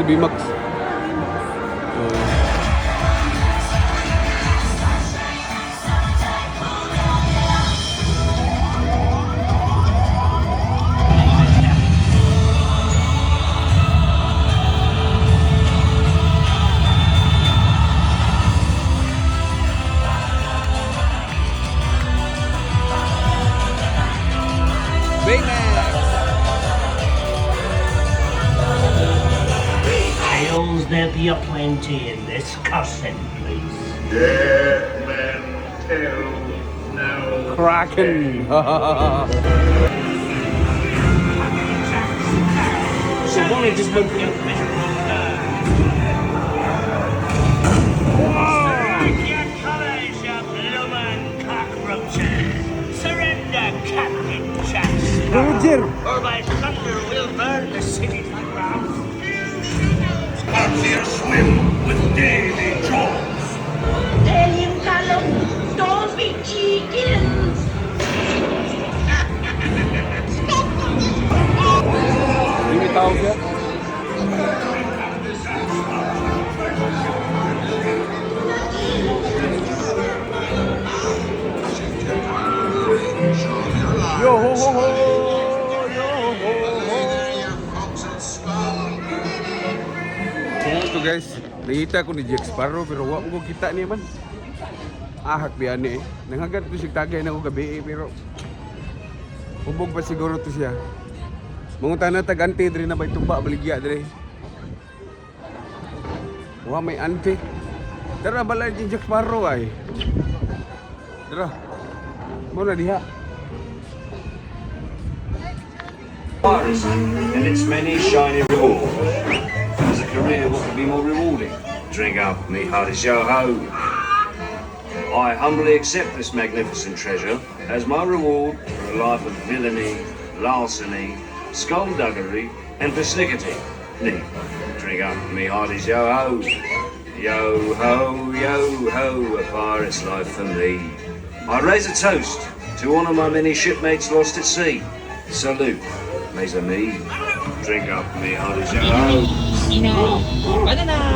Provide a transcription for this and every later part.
sa Baymax. Oh. Baymax! Tales there be aplenty in this cursed place. Dead men tell no Kraken! So only just look at miserable. Strike your colours, you bloomin' cockroaches! Surrender, Captain Jack Sparrow, Roger! or by thunder we'll burn the city to the ground. Fancy a swim with Davy Jones. Tell him, Callum, don't be chickens. Hindi may tao siya. Yo ho ho ho! Yo ho ho! Ito guys, nakita ko ni Jack Sparrow pero wa ko kita niya man. Ahak biya ni eh. Nanghagat ko siya tagay na ko gabi eh, pero hubog pa siguro to siya. Mangutan na tag ante diri na bay tumba baligya diri. Wa may ante. Tara balay ni Jack Sparrow ay. Tara. Mo na diha. Piracy and its many shiny rewards. As a career, what could be more rewarding? Drink up, me hearties, yo ho. I humbly accept this magnificent treasure as my reward for a life of villainy, larceny, skullduggery, and persnickety. Nee. Drink up, me hearties, yo ho. Yo ho, yo ho, a pirate's life for me. I raise a toast to one of my many shipmates lost at sea. Salute, mes amis. Drink up, me hearties, yo ho.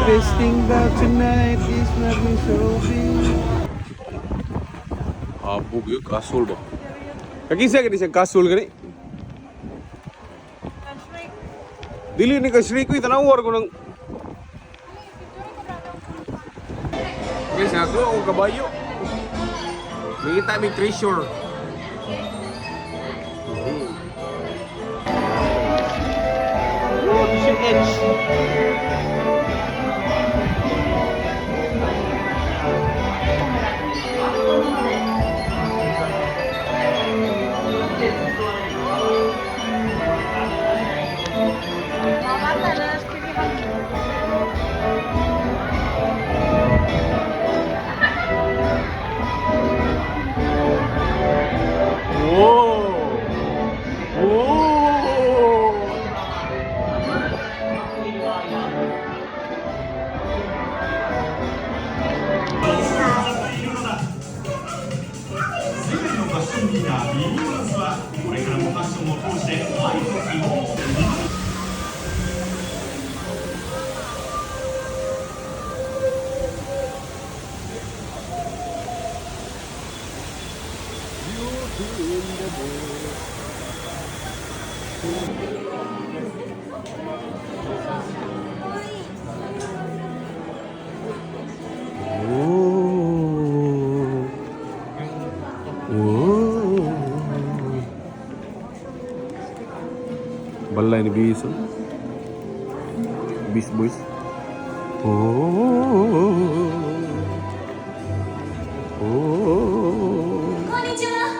Best thing about tonight is nothing so big. Habog yun, kasol ba? Kakisa ka di siyang kasol gani? Dili ni ka Shrek ko, tanawar ko ng... Guys, ako akong kabayo. Nakita may treasure. Oh, this is edge. Whoa! Whoa! Beauty in the Beast. Oh. Oh. Balay ni Beast. Oh. Beast Boys. Oh. Oh. こんにちは。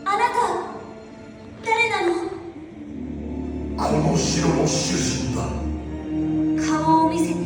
あなた、誰なの？この城の主人だ。顔を見せて。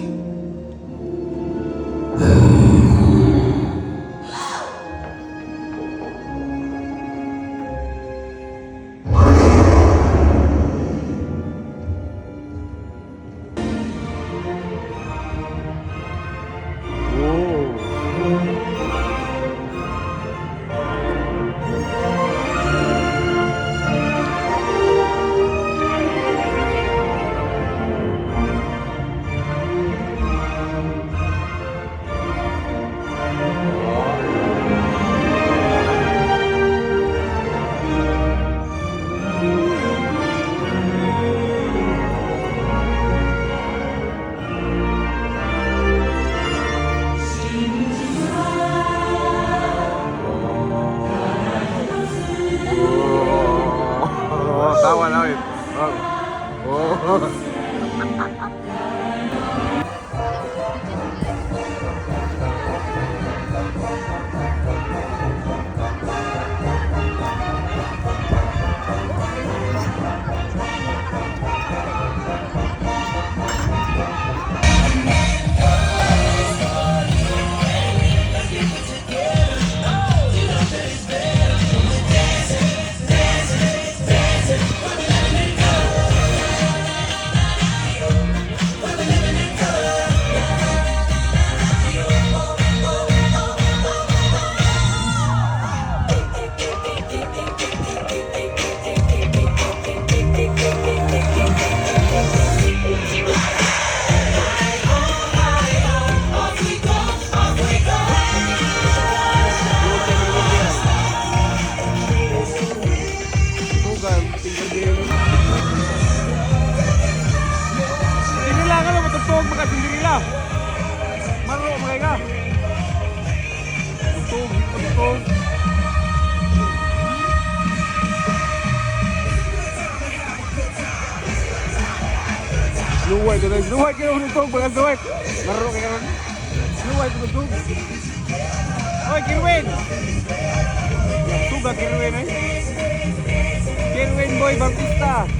ka. Maro mga ka. Tugtog, tugtog. Luway ko na. Luway ko na tugtog mga luway. Maro kay karon. Luway ko tugtog. Oy, Kirwin. Tuga Kirwin eh. Kirwin Boy Bautista.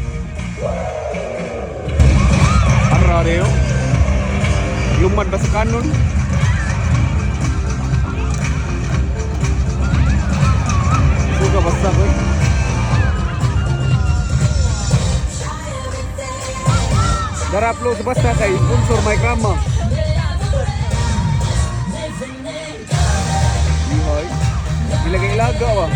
Ara reo. Lumad ba sa kanon? Suga basta ko eh. Dara upload sa basta kay sponsor Mike Rama. Ihoy. Ilagay ilaga wa.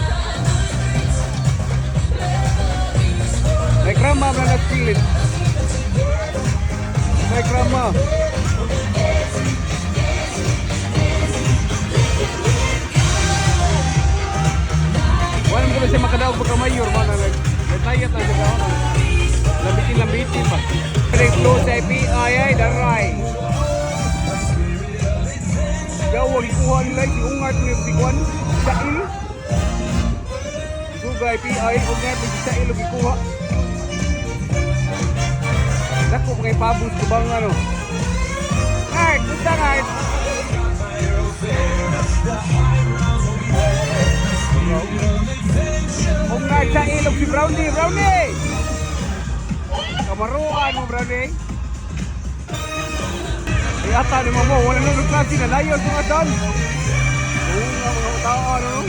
Mike Rama ba nagpilit? Mike Rama. Wala mo siya makadaog pagka mayor man na naglayat na siya kaon. Lambitin lambitin pa. Reklo sa IPI ay daray. Yawa gikuha nila si ungat ni Biguan Sail. Suga IPI ungat ni Sail og gikuha. Dako mga pabos kubang ano. Ngart, unsa ngart? Ungat sa ilog si Brownie, Brownie! Kamaruan mo, Brownie. Ay, ata ni mamo, wala nang klase na layo sa mga tan. Oo nga, mga tao, ano?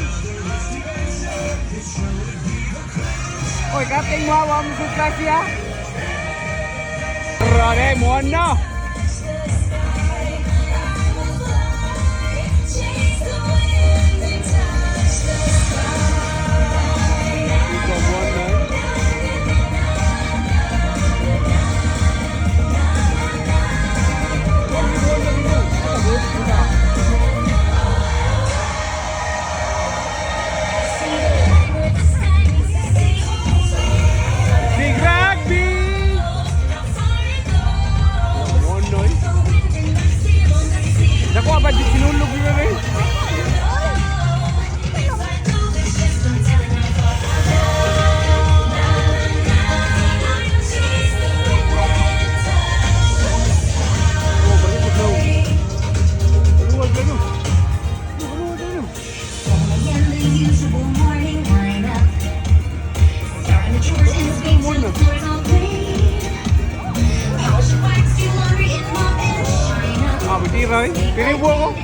Oy, kating mo, wa mo sa klase, ha? Rane, mo na! Ikaw, mo na, eh. Big Rugby! Monoy. Nakuha ba di sinulog yun eh? Oh, balik ko. Luwag na no. Luwag na no. Ah, bitira eh. Piribo ako.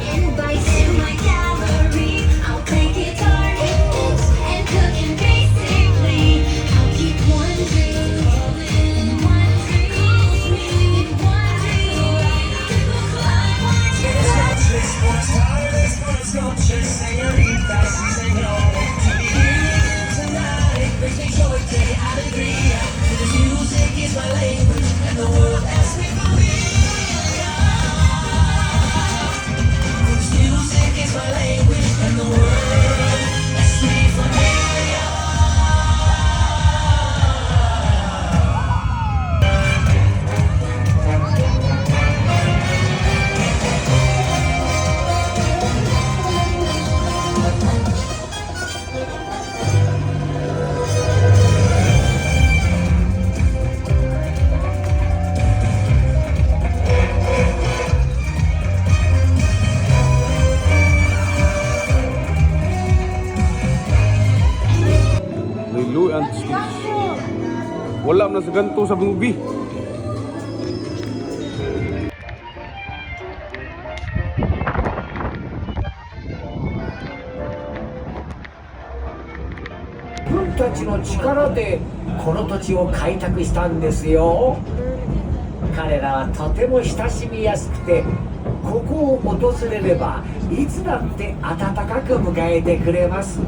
Lilo and Stitch. Wala man sa ganto sa movie. 自分たちの力でこの土地を開拓したんですよ。彼らはとても親しみやすくて、ここを訪れればいつだって温かく迎えてくれます。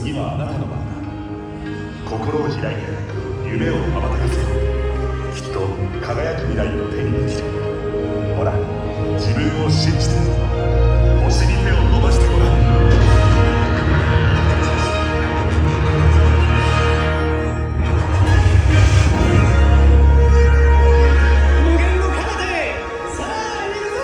次はあなたの番だ。心を開いて夢を羽ばたかせ。きっと輝く未来を手にできる。ほら、自分を信じて、星に手を伸ばしてごらん。無限の彼方へ、さあ行くぞ。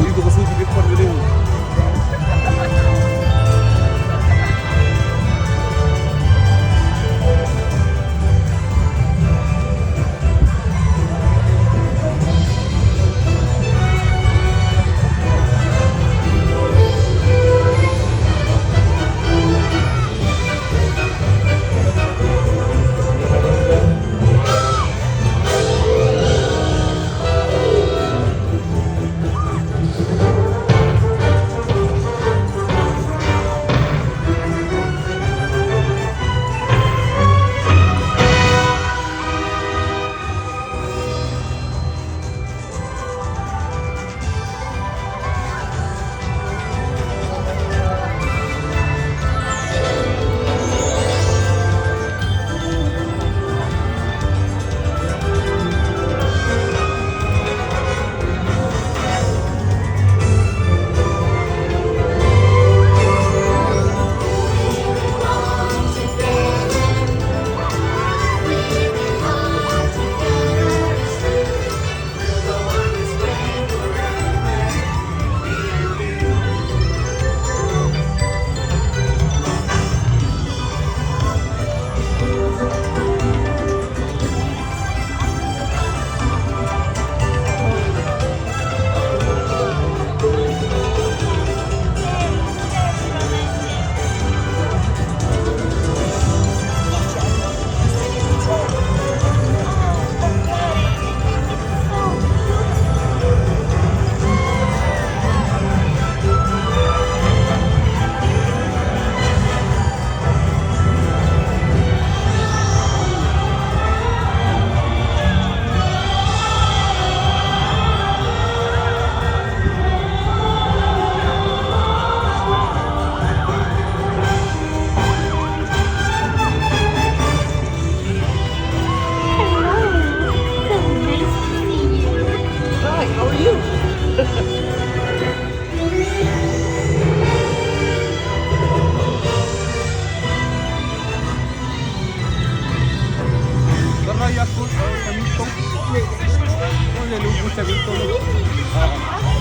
이거 소주 100번 그래요. Hello. So nice to see you. Hi, how are you? Tara, Yakult, oh, sa mito. Oh, nalubo sa mito.